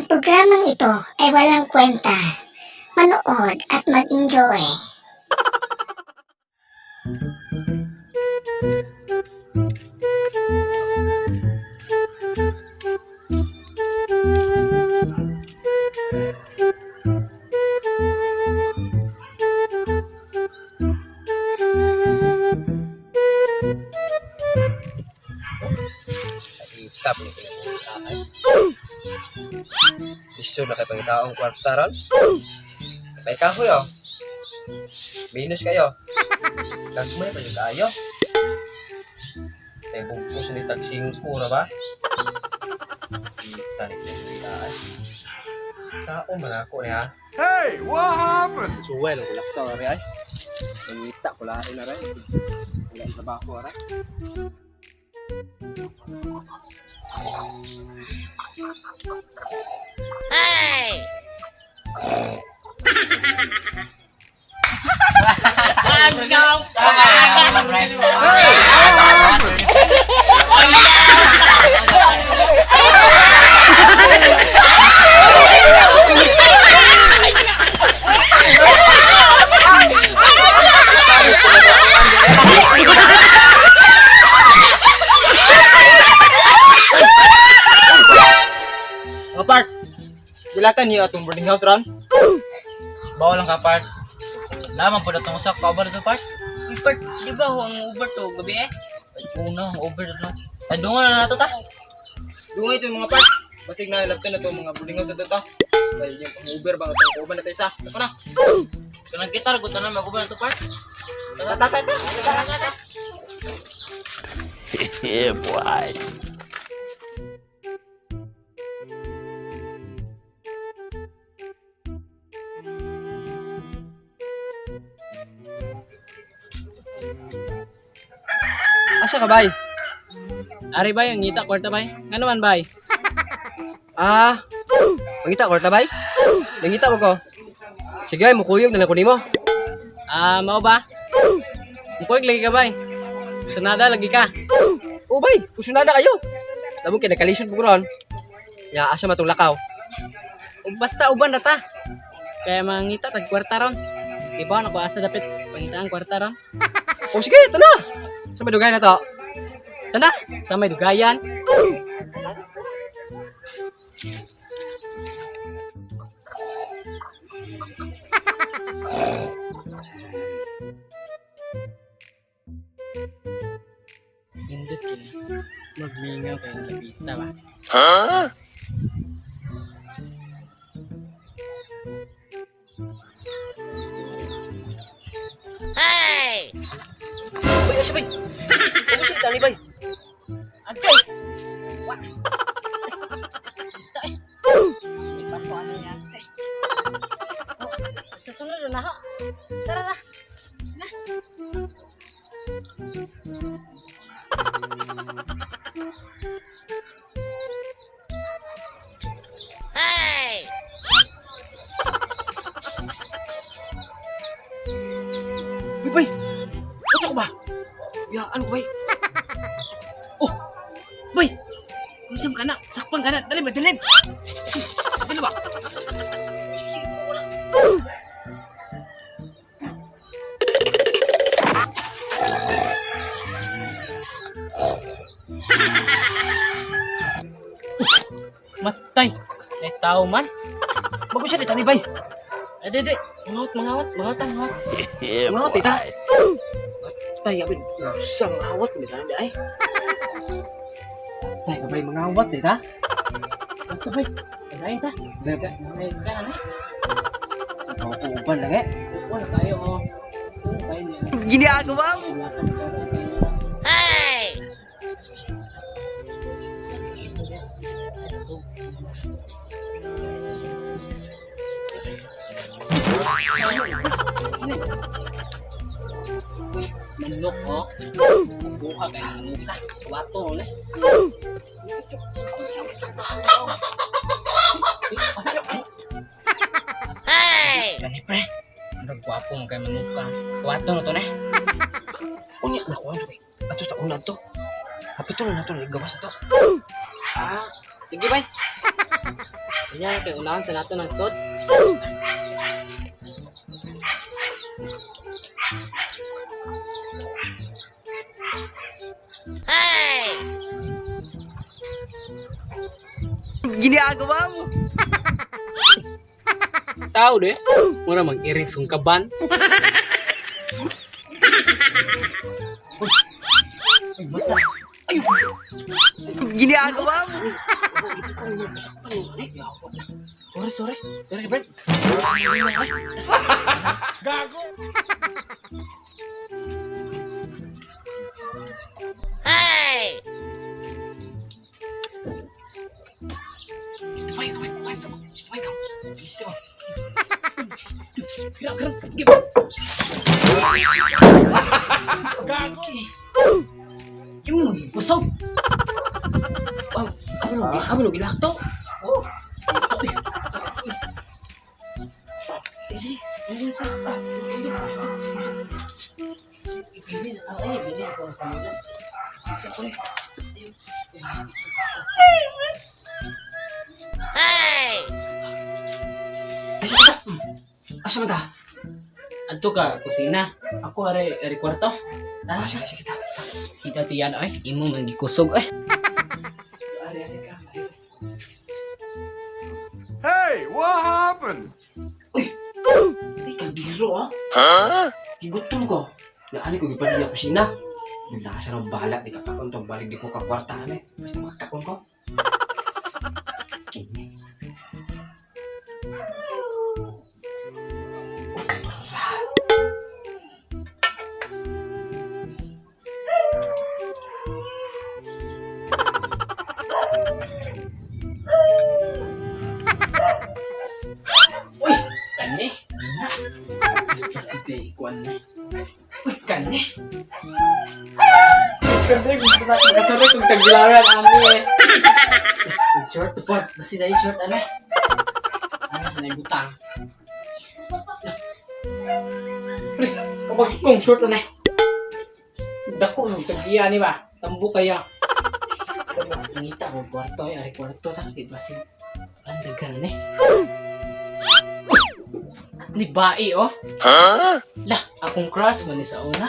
Ang programang ito ay walang kwenta. Manood at mag-enjoy. Itap ni pinag-uusapan. Gusto na kay pangitaong kwarta ron. May kahoy oh. Minus kayo. Gagmay pa yung kayo. May bugkos ni tag 5 ra ba? Kita ni pinag-uusapan. Sao man ako niya? Hey, what happened? Suway lang kulak ka ari ay. Nangita ko lain aray. Wala ang trabaho aray. Mga part, gilakan niyo atong boarding house ron. Bawal lang ka, part. Lamang po na itong usak. Kauban na ito, part. Uy, part, di ba ho ang Uber to gabi eh? Ay, una, ang over na. Ay, dungan na na ito, ta. Dungay ito mga part. Basig na ilabtan na to mga boarding house ato ta. Kay yung pang Uber ba atong kauban na tayo isa. Ako na. Kanang kita, gusto na, mag-uban na ito, part. Ta ta ta ta. Yeah, boy. Asa ka bay? Ari bay, ang ngita kwarta bay. Ngano man bay? Ah, mangita kwarta bay? Nangita mo ko. Sige, ay, mukuyog na lang ko nimo. Ah, mao ba? Mukuig lagi ka bay. Sunada lagi ka. Oh bay, kusunada kayo. Lamang kay nakalisod ko ron. Ya, asa matong lakaw. Ug basta uban ra ta. Kaya mangita tag kwarta ron. Ibaw na ko asa dapit pangitaan kwarta ron. Oh sige, ito na. Sa madugay na to. Tana, sa may dugayan. Indot kini. Magmingaw kay lapita ba. Huh? Bay, asa bay? Ano siya tani bay? Agay. Wa. Ito eh. Lipat ko ano yan. Oh, sa sunod na ho. Tara na. Na. Uy, bay. Ano ko ba? Ya, ano ko bay? Oh. Bay. Unsa ka na? Sakpan ka na. Dali ba dali. Dali ba? Matay. May tao man. Bago siya tani bay. Ay, di, di. Mangawat, mangawat, mangawat, mangawat. Yeah, Mga tita. Tay, abin. Usang awat ni tani ay. Tay, kabay mangawat ni ta. Basta bay. Pagayin ta. Bay, ka. Pagayin ka na. Ako uban lang eh. Wala tayo, oh. Wala tayo niya. Ginagawa mo! Wala kang pera tayo. Uy, manok, oh. Buha kayo ng muka. Wato, ne? Gani, pre. Ang gwapo mo kay manuka. Wato na to, ne? Unya na ko ano kay. Ato sa una to. Hapito na nato gawas na to. Ah, sige, bay. Nya kay unahan sa nato ng sod. Ginagawa mo. Tao de. Mura mang iring sungkaban. Ginagawa mo. Sorry, sorry. Sorry, Brad. Wait, wait, wait. Wait. Dito. Gerak, gerak. Yung busog. Amo no, amo no gilakto. Oh. Asa, asa. Asa man ta? Adto ka kusina. Ako are are kwarto. Ah, Asa, asa kita. kita tiyan ay imo man gikusog ay. Are are ka. Hey, what happened? Ay, kaldero ah. Huh? Gigutom ko. Naani ko gipadali ako kusina. Naglakas na bahala di kakaon to balik di ko ka kwarta ani. Basta makakaon ko. Ini. Uy, kani. Na. Kasi day kuan na. Uy, kani. Kasabay kong taglaran ami eh. Short pod, basi dai short ana. Ano sa butang. Pre, kapag kong short ana. Dako nung tagiya ni ba? Tambo kaya. Ngita ko kwarto ay ari kwarto tas di basi. Ang daghan ni. Ni bae oh. Huh? Lah, akong crush man ni sa una.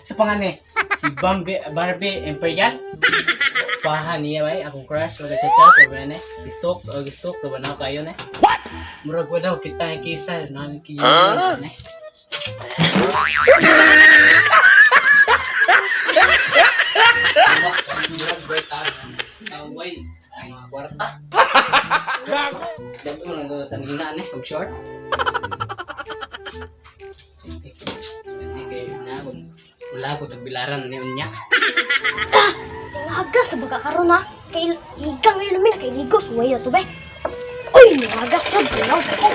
Sa pangani, si Bambi, Barbie Imperial. Paha niya bay, akong crush, wala chacha, sabi na Stalk, o stalk, ba na kayo na. What? Murag wala kita ang kisa, na kiyo Huh? na. Murag ba tao? Taway, mga kwarta. Dato lang daw sa nina ni, og short. Hindi kayo na kung wala ko tagbilaran ni unya. Nangagas na baga karon ha. Kay ligang ilumin na kay ligo suway na to be. Uy, nangagas na ginaw ko.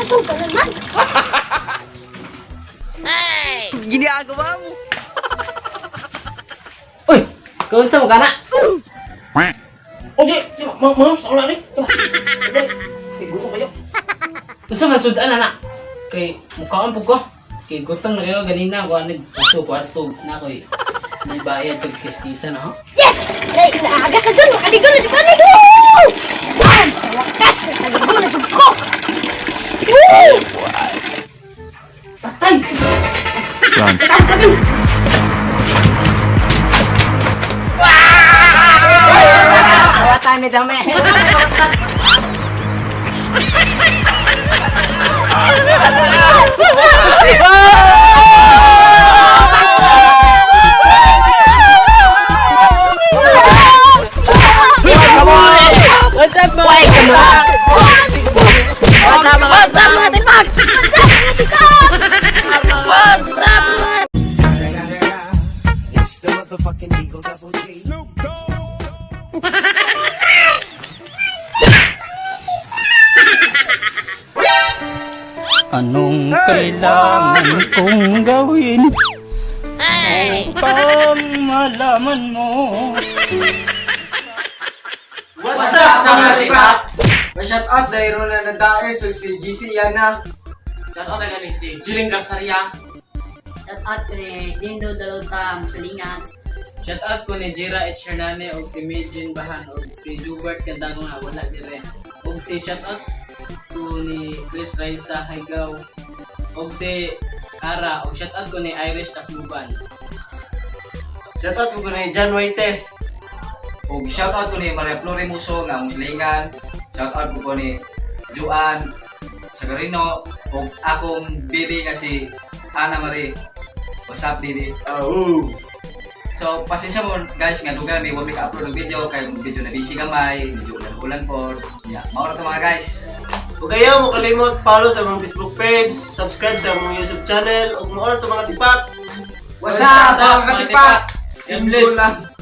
Aso ka naman? Ginagawa mo. Uy, kaunsa mo kana? Okay, ma ma sa ulan ni. Gutom kayo. Unsa man sudan ana? Kay mukaon pud ko. Kay gutom na kayo ganina ko ani ato kwarto na koy. May bayad pag kistisa na ho. Yes! Ay, naagas na dun! Makaligo na dun ko! Ligo! Bam! Sa wakas, nakaligo na dun ko! Woo! Patay! Run. Awa tayo dami. What's up, mga? What's up, mga tipak? Anong kailangan kong gawin upang malaman mo? What's up sa mga tipak? Pa-shout out dahil na nadaer so si GC Yana. Shout out kay si Jiling Garcia. Shout out ko ni Dindo Dalota Musalingan. Shout out ko ni Jira H. Hernane og si Mijin Bahan og si Jubert Kandago nga wala dire. Og si shout out ko ni Chris Raisa Haygaw og si Ara og shout out ko ni Irish Tacloban. Shoutout ko ni John Waite. Ug shout out ko ni Maria Flore Muso nga among silingan. Shout out ko ni Juan Sagarino ug akong baby nga si Ana Marie. What's up, baby? Oh. So, pasensya mo guys nga dugay may wa mi ka-upload og video kay medyo na busy gamay, medyo ulan-ulan po. Yeah, mao ra to, mga guys. Ug ayaw mo kalimot follow sa among Facebook page, subscribe sa among YouTube channel ug mao ra to, mga tipak. What's up, mga katipak? Seamless. Simple lang.